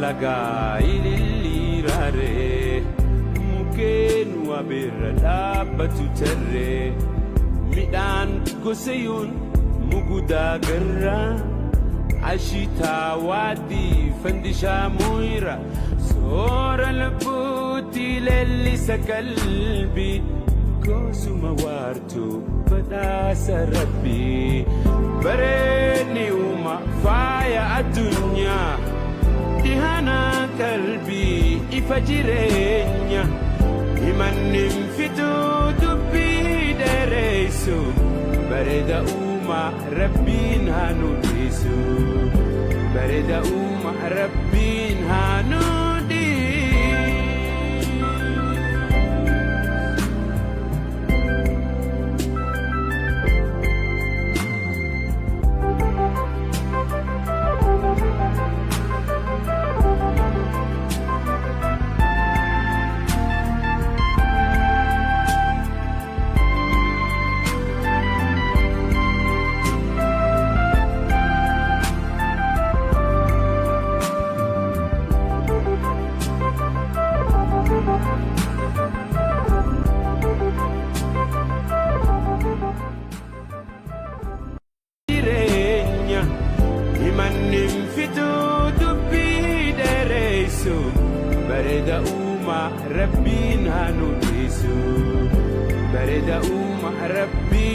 Lagaa ililliiraaree mukkeen wabeerra dhaabbatu tarree midhaan gosayuun mugudaa garraa ashitaa waadii fandishaa muyra soora lubbuutti leellisa qalbii gosuma waartuu badhaasa rabbii bareedni uuma faaya addunyaa dhihana qalbii ifa jireenya himannin fituu dubbii dheereysu bareeda uumaa rabbiin haa nu dhiisu bareeda uumaa rabbiin haa nu dhiisu. Jireenya himannin fituu dubbii dheereysu bareeda uumaa rabbiin haa nu dhiisu bareeda uumaa rabbiin.